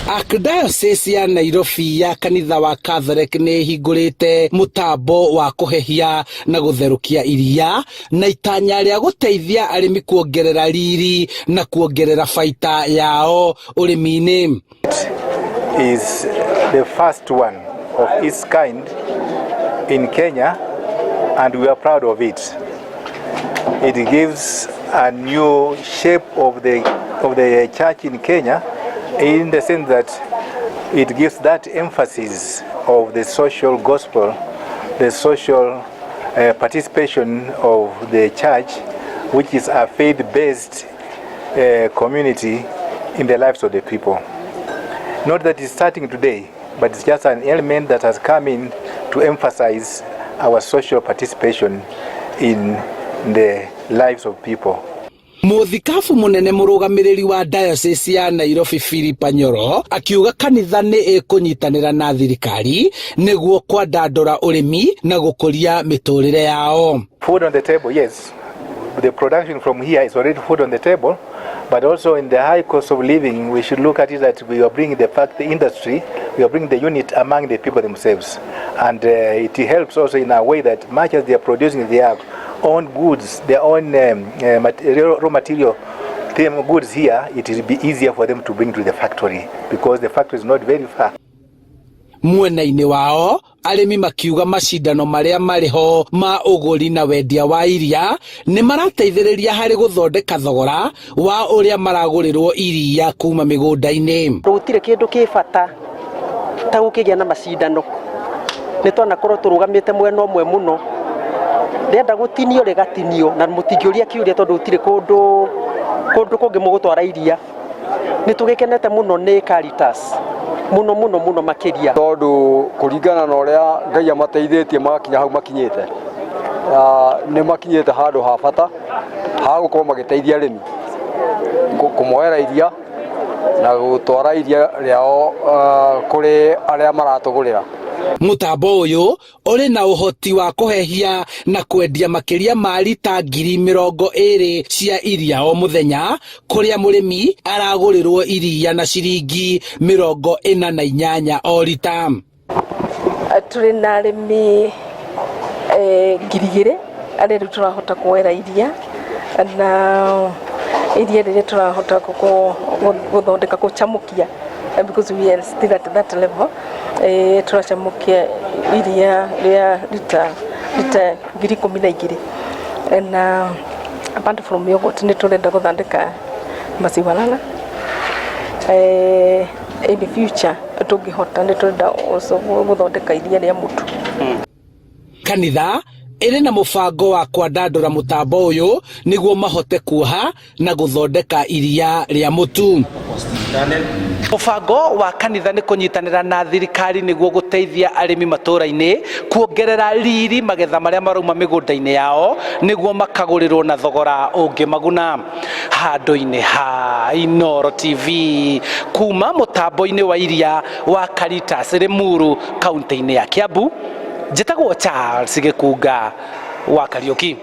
Archdiocese ya Nairobi ya kanitha wa Catholic nĩ ĩhingũrĩte mũtambo wa kũhehia na gũtherũkia iria na itanya rĩa gũteithia arĩmi kuongerera riri na kuongerera baita yao ũrĩmi-inĩ. Is the first one of its kind in Kenya, and we are proud of it. It gives a new shape of the church in Kenya in the sense that it gives that emphasis of the social gospel, the social participation of the church, which is a faith-based community in the lives of the people. Not that it's starting today, but it's just an element that has come in to emphasize our social participation in the lives of people. Mũthikabu mũnene mũrũgamĩrĩri wa diocese ya Nairobi Philip Anyoro akiuga kanitha nĩ ĩkũnyitanĩra na thirikari nĩguo kwandandũra ũrĩmi na gũkũria mĩtũrĩre yao. Food on the table, yes. The production from here is already food on the table, but also in the high cost of living, we should look at it that we are bringing the fact the industry, we are bringing the unit among the people themselves. And it helps also in a way that much as they are producing their own goods, their own material, raw material them goods here, it will be easier for them to bring to the factory because the factory is not very far. Mwena-inĩ wao arĩmi makiuga macindano marĩa marĩ ho ma ũgũri na wendia wa iria nĩ marateithĩrĩria harĩ gũthondeka thogora wa ũrĩa maragũrĩrwo iria kuma mĩgũnda-inĩ. Gũtirĩ kĩndũ kĩ bata ta gũkĩgĩa na macindano. Nĩ twanakorwo tũrũgamĩte mwena ũmwe mũno, rĩenda gũtinio rĩgatinio na mũtingĩũria kĩũria tondũ gũtirĩ kũndũ kũndũ kũngĩ mũgũtwara iria. Nĩ tũgĩkenete mũno nĩ Caritas mũno mũno mũno makĩria. Tondũ kũringana na ũrĩa Ngai amateithĩtie magakinya hau makinyĩte, nĩ makinyĩte handũ ha bata ha gũkorwo magĩteithia arĩmi kũmoera iria na gũtwara iria rĩao kũrĩ arĩa maratũgũrĩra. Mũtambo ũyũ ũrĩ na ũhoti wa kũhehia na kwendia makĩria ma rita 20,000 cia iria o mũthenya, kũrĩa mũrĩmi aragũrĩrwo iria na ciringi 48 o rita. Tũrĩ na arĩmi 2000 arĩa rĩu tũrahota kuoera iria, na iria rĩrĩa tũrahota gũthondeka, gũcamũkia, because we are still at that level, tũracamũkia iria rĩa rita 12,000. Na apart from yogurt, nĩ tũrenda gũthondeka maziwa lala. In the future tũngĩhota, nĩ tũrenda also gũthondeka iria rĩa mũtu. Kanitha ĩrĩ na mũbango wa kwandandũra mũtambo ũyũ nĩguo mahote kuoha na gũthondeka iria rĩa mũtu. Mũbango wa kanitha nĩ kũnyitanĩra na thirikari nĩguo gũteithia arĩmi matũũra-inĩ kuongerera riri magetha marĩa marauma mĩgũnda-inĩ yao nĩguo makagũrĩrwo na thogora ũngĩmaguna. Handũ-inĩ ha Inooro TV, kuma mũtambo-inĩ wa iria wa Caritas Limuru, kaunti-inĩ ya Kiambu, njĩtagwo Charles Gĩkunga wa Kariũki.